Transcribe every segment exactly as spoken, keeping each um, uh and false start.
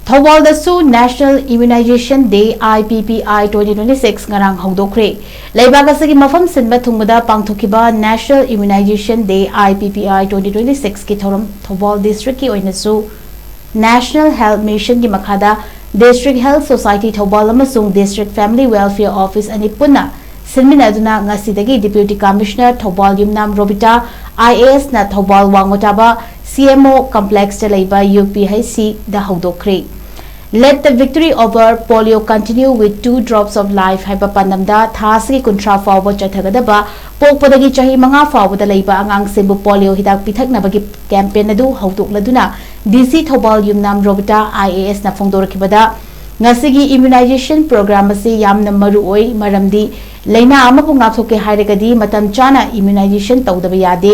ꯊꯧꯕꯥꯜꯗꯁꯨ National Immunization Day, I P P I twenty twenty six ꯉꯔꯥꯡ ꯍꯧꯗꯣꯛꯈ꯭ꯔꯦ꯫ ꯂꯩꯕꯥꯛ ꯑꯁꯤꯒꯤ ꯃꯐꯝ ꯁꯤꯟꯕ ꯊꯨꯡꯕꯗ ꯄꯥꯡꯊꯣꯛꯈꯤꯕ National Immunization Day, I P P I twenty twenty six ꯀꯤ ꯊꯧꯔꯝ ꯊꯧꯕꯥꯜ district ꯀꯤ ꯑꯣꯏꯅꯁꯨ National Health Mission ꯒꯤ ꯃꯈꯥꯗ District Health Society ꯊꯧꯕꯥꯜ ꯑꯃꯁꯨꯡ District Family Welfare Office ꯑꯅꯤ ꯄꯨꯟꯅ ꯁꯤꯟꯃꯤꯟꯅꯗꯨꯅ ꯉꯁꯤꯗꯒꯤ Deputy Commissioner Thoubal Yumnam Robita I A S ꯅ ꯊꯧꯕꯥꯜ ꯋꯥꯡꯃ ꯇꯥꯕ C M O complex ꯇ ꯂꯩꯕ U P H C the ꯍꯧꯗꯣꯛꯈ꯭ꯔꯦ꯫ Let the victory over polio continue with two drops of life ꯍꯥꯏꯕ ꯄꯥꯟꯗꯝꯗ ꯊꯥ ꯑꯁꯤꯒꯤ ꯀꯨꯟꯊ꯭ꯔꯥ ꯐꯥꯎꯕ ꯆꯠꯊꯒꯗꯕ ꯄꯣꯛꯄꯗꯒꯤ ꯆꯍꯤ ꯃꯉꯥ ꯐꯥꯎꯕꯗ ꯂꯩꯕ ꯑꯉꯥꯡꯁꯤꯡꯕꯨ polio ꯍꯤꯗꯥꯛ ꯄꯤꯊꯛꯅꯕꯒꯤ campaign ꯑꯗꯨ ꯍꯧꯗꯣꯛꯂꯗꯨꯅ D C Thoubal Yumnam Robita I A S ꯅ ꯐꯣꯡꯗꯣꯔꯛꯈꯤꯕꯗ, ꯉꯁꯤꯒꯤ immunization program ꯑꯁꯤ ꯌꯥꯝꯅ ꯃꯔꯨ ꯑꯣꯏ, ꯃꯔꯝꯗꯤ ꯂꯩꯅꯥ ꯑꯃꯕꯨ ꯉꯥꯛꯊꯣꯛꯀꯦ ꯍꯥꯏꯔꯒꯗꯤ ꯃꯇꯝ ꯆꯥꯅ immunization ꯇꯧꯗꯕ ꯌꯥꯗꯦ꯫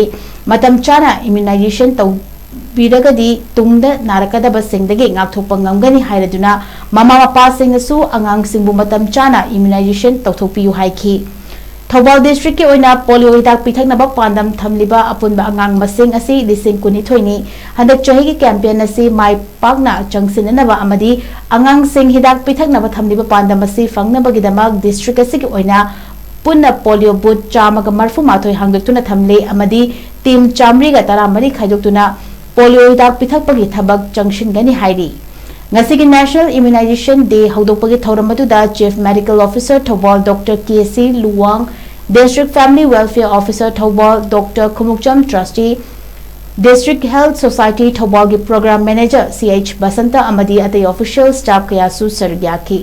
ꯃꯇꯝ ꯆꯥꯅ immunization ꯇꯧꯕꯤꯔꯒꯗꯤ ꯇꯨꯡꯗ ꯅꯥꯔꯛꯀꯗꯕꯁꯤꯡꯗꯒꯤ ꯉꯥꯛꯊꯣꯛꯄ ꯉꯝꯒꯅꯤ ꯍꯥꯏꯔꯗꯨꯅ ꯃꯃꯥ ꯃꯄꯥꯁꯤꯡꯅꯁꯨ ꯑꯉꯥꯡꯁꯤꯡꯕꯨ ꯃꯇꯝ ꯆꯥꯅ immunization ꯇꯧꯊꯣꯛꯄꯤꯌꯨ ꯍꯥꯏꯈꯤ꯫ ꯊꯧꯕꯥꯜ district ꯀꯤ ꯑꯣꯏꯅ polio ꯍꯤꯗꯥꯛ ꯄꯤꯊꯛꯅꯕ ꯄꯥꯟꯗꯝ ꯊꯝꯂꯤꯕ ꯑꯄꯨꯟꯕ ꯑꯉꯥꯡ ꯃꯁꯤꯡ ꯑꯁꯤ ꯂꯤꯁꯤꯡ ꯀꯨꯟꯅꯤꯊꯣꯏꯅꯤ꯫ ꯍꯟꯗꯛ ꯆꯍꯤꯒꯤ campaign ꯑꯁꯤ ꯃꯥꯏ ꯄꯥꯛꯅ ꯆꯪꯁꯤꯟꯅꯅꯕ ꯑꯃꯗꯤ ꯑꯉꯥꯡꯁꯤꯡ ꯍꯤꯗꯥꯛ ꯄꯤꯊꯛꯅꯕ ꯊꯝꯂꯤꯕ ꯄꯥꯟꯗꯝ ꯑꯁꯤ ꯐꯪꯅꯕꯒꯤꯗꯃꯛ district ꯑꯁꯤꯒꯤ ꯑꯣꯏꯅ ꯄꯨꯟꯅ polio booth ꯆꯥꯝꯃꯒ ꯃꯔꯤꯐꯨ ꯃꯥꯊꯣꯏ ꯍꯥꯡꯗꯣꯛꯇꯨꯅ ꯊꯝꯂꯦ ꯑꯃꯗꯤ team ꯆꯥꯃꯔꯤꯒ ꯇꯔꯥꯃꯔꯤ ꯈꯥꯏꯗꯣꯛꯇꯨꯅ polio ꯍꯤꯗꯥꯛ ꯄꯤꯊꯛꯄꯒꯤ ꯊꯕꯛ ꯆꯪꯁꯤꯟꯒꯅꯤ ꯍꯥꯏꯔꯤ꯫ ꯉꯁꯤꯒꯤ National Immunization Day ꯍꯧꯗꯣꯛꯄꯒꯤ ꯊꯧꯔꯝ ꯑꯗꯨꯗ Chief Medical Officer Thoubal Doctor K C Luwang, District Family Welfare Officer Thoubal Doctor Khumukcham ꯇ꯭ꯔꯁꯇꯤ, District Health Society ꯊꯧꯕꯥꯜꯒꯤ Program Manager C H Basanta ꯑꯃꯗꯤ ꯑꯇꯩ official staff ꯀꯌꯥꯁꯨ ꯁꯔꯨꯛ ꯌꯥꯈꯤ꯫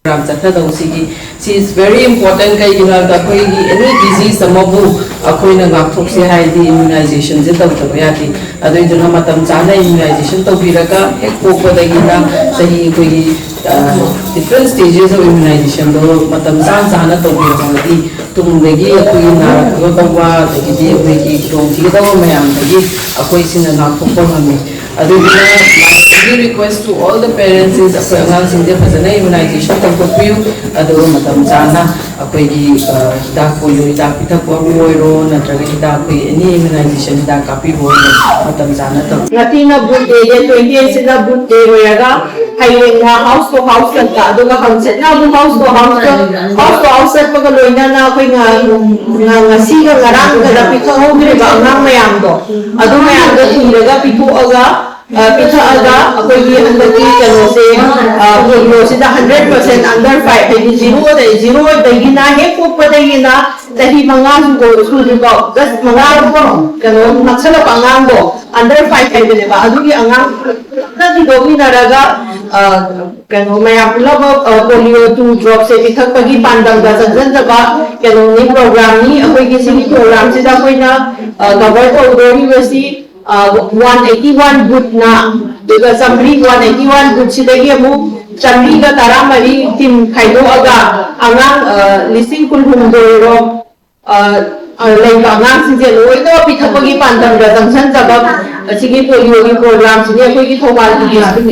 ꯄ꯭ꯔꯣꯒ꯭ꯔꯥꯝ ꯆꯠꯊꯗꯧꯁꯤꯒꯤ ꯁꯤ is very important꯫ ꯀꯩꯒꯤꯅꯣ ꯍꯥꯏꯕꯗ ꯑꯩꯈꯣꯏꯒꯤ any disease ꯑꯃꯕꯨ ꯑꯩꯈꯣꯏꯅ ꯉꯥꯛꯊꯣꯛꯁꯦ ꯍꯥꯏꯔꯗꯤ immunizationꯁꯦ ꯇꯧꯗꯕ ꯌꯥꯗꯦ꯫ ꯑꯗꯨꯏꯗꯨꯅ ꯃꯇꯝ ꯆꯥꯅ immunization ꯇꯧꯕꯤꯔꯒ ꯍꯦꯛ ꯄꯣꯛꯄꯗꯒꯤꯅ ꯆꯍꯤ ꯑꯩꯈꯣꯏꯒꯤ different stages of immunizationꯗꯣ ꯃꯇꯝ ꯆꯥ ꯆꯥꯅ ꯇꯧꯕꯤꯔꯝꯃꯒꯗꯤ ꯇꯨꯡꯗꯒꯤ ꯑꯩꯈꯣꯏꯒꯤ ꯅꯥꯔꯛꯀꯗꯧꯕ ꯑꯗꯒꯤꯗꯤ ꯑꯩꯈꯣꯏꯒꯤ ꯈꯨꯗꯣꯡꯊꯤꯒꯗꯧꯕ ꯃꯌꯥꯝꯗꯒꯤ ꯑꯩꯈꯣꯏ ꯁꯤꯅ ꯉꯥꯛꯊꯣꯛꯄ ꯉꯝꯃꯤ꯫ ꯑꯗꯨꯗꯨꯅ Request to all the parents is, ꯑꯩꯈꯣꯏ ꯑꯉꯥꯡꯁꯤꯡꯁꯦ ꯐꯖꯅ ꯏꯝꯌꯨꯅꯥꯏꯖꯦꯁꯟ ꯇꯧꯊꯣꯛꯄꯤꯌꯨ꯫ ꯑꯗꯨꯒ ꯃꯇꯝ ꯆꯥꯅ ꯑꯩꯈꯣꯏꯒꯤ ꯑ, ꯍꯤꯗꯥꯛ ꯄꯣꯂꯤꯑꯣ ꯍꯤꯗꯥꯛ ꯄꯤꯊꯛꯄꯕꯨ ꯑꯣꯏꯔꯣ, ꯅꯠꯇ꯭ꯔꯒ ꯍꯤꯗꯥꯛ ꯑꯩꯈꯣꯏ ꯑꯦꯅꯤ ꯏꯝꯌꯨꯅꯥꯏꯖꯦꯁꯟ ꯍꯤꯗꯥꯛ ꯀꯥꯞꯄꯤꯕ ꯑꯣꯏꯔꯣ, ꯃꯇꯝ ꯆꯥꯅ ꯇꯧ꯫ ꯉꯁꯤꯅ ꯕꯨꯠ ꯗꯦ, ꯗꯦꯠ ꯇ꯭ꯋꯦꯟꯇꯤ ꯑꯩꯠꯁꯤꯅ ꯕꯨꯠ ꯗꯦ ꯑꯣꯏꯔꯒ, ꯍꯌꯦꯡꯅ ꯍꯥꯎꯁ ꯇꯨ ꯍꯥꯎꯁ ꯆꯠꯄ, ꯑꯗꯨꯒ ꯍꯪꯆꯤꯠꯅ ꯑꯃꯨꯛ house two house house two house ꯆꯠꯄꯒ ꯂꯣꯏꯅꯅ ꯑꯩꯈꯣꯏ ꯉ-, ꯉ-, ꯉꯁꯤꯒ ꯉꯔꯥꯡꯒꯗ ꯄꯤꯊꯛꯍꯧꯗ꯭ꯔꯤꯕ ꯑꯉꯥꯡ ꯃꯌꯥꯝꯗꯣ, ꯑꯗꯨ ꯃꯌꯥꯝꯗꯣ ꯊꯤꯔꯒ ꯄꯤꯊꯣꯛꯑꯒ, ꯑ, ꯄꯤꯊꯛꯑꯒ ꯑꯩꯈꯣꯏꯒꯤ ꯍꯟꯗꯛꯀꯤ ꯀꯩꯅꯣꯁꯦ, ꯑ, ꯄꯣꯂꯤꯑꯣꯁꯤꯗ ꯍꯟꯗ꯭ꯔꯦꯠ ꯄꯥꯔꯁꯦꯟ ꯑꯟꯗꯔ ꯐꯥꯏꯚ, ꯍꯥꯏꯗꯤ ꯖꯤꯔꯣꯗ, ꯖꯤꯔꯣꯗꯒꯤꯅ ꯍꯦꯛ ꯄꯣꯛꯄꯗꯒꯤꯅ ꯆꯍꯤ ꯃꯉꯥ ꯁꯨꯕ-, ꯁꯨꯗ꯭ꯔꯤꯐꯥꯎ, ꯖꯁ ꯃꯉꯥ ꯀꯩꯅꯣ ꯅꯛꯁꯜꯂꯛꯄ ꯑꯉꯥꯡꯗꯣ, ꯑꯟꯗꯔ ꯐꯥꯏꯚ ꯍꯥꯏꯕꯅꯦꯕ, ꯑꯗꯨꯒꯤ ꯑꯉꯥꯡ ꯄꯨꯂꯞꯅ ꯊꯤꯗꯣꯛꯃꯤꯟꯅꯔꯒ, ꯑ, ꯀꯩꯅꯣ ꯃꯌꯥꯝ ꯄꯨꯝꯅꯃꯛ, ꯑ, ꯄꯣꯂꯤꯑꯣ ꯇꯨ ꯗ꯭ꯔꯣꯞꯁꯦ ꯄꯤꯊꯛꯄꯒꯤ ꯄꯥꯟꯗꯝꯗ ꯆꯪꯁꯤꯟꯖꯕ ꯀꯩꯅꯣꯅꯤ, ꯄ꯭ꯔꯣꯒ꯭ꯔꯥꯝꯅꯤ꯫ ꯑꯩꯈꯣꯏꯒꯤ ꯁꯤꯒꯤ ꯄ꯭ꯔꯣꯒ꯭ꯔꯥꯝꯁꯤꯗ ꯑꯩꯈꯣꯏꯅ, ꯑ, ꯀꯚꯔ ꯇꯧꯗꯣꯔꯤꯕꯁꯤ, ꯑ, ꯋꯥꯟ ꯑꯩꯠꯇꯤ ꯋꯥꯟ ꯕꯨꯠꯅ, ꯑꯗꯨꯒ ꯆꯥꯃꯔꯤ, ꯋꯥꯟ ꯑꯩꯠꯇꯤ ꯋꯥꯟ ꯕꯨꯠꯁꯤꯗꯒꯤ ꯑꯃꯨꯛ ꯆꯥꯃꯔꯤꯒ ꯇꯔꯥꯃꯔꯤ ꯇꯤꯝ ꯈꯥꯏꯗꯣꯛꯑꯒ ꯑꯉꯥꯡ, ꯑ, ꯂꯤꯁꯤꯡ ꯀꯨꯟꯍꯨꯝꯗꯣꯏꯔꯣꯝ, ꯑ, ꯑ, ꯂꯩꯕ ꯑꯉꯥꯡꯁꯤꯡꯁꯦ ꯂꯣꯏꯅ ꯄꯤꯊꯛꯄꯒꯤ ꯄꯥꯟꯗꯝꯗ ꯆꯪꯁꯤꯟꯖꯕ ꯑꯁꯤꯒꯤ ꯄꯣꯂꯤꯑꯣꯒꯤ ꯄ꯭ꯔꯣꯒ꯭ꯔꯥꯝꯁꯤꯅꯤ ꯑꯩꯈꯣꯏꯒꯤ ꯊꯧꯕꯥꯜꯒꯤ ꯗꯤꯁꯇ꯭ꯔꯤꯛ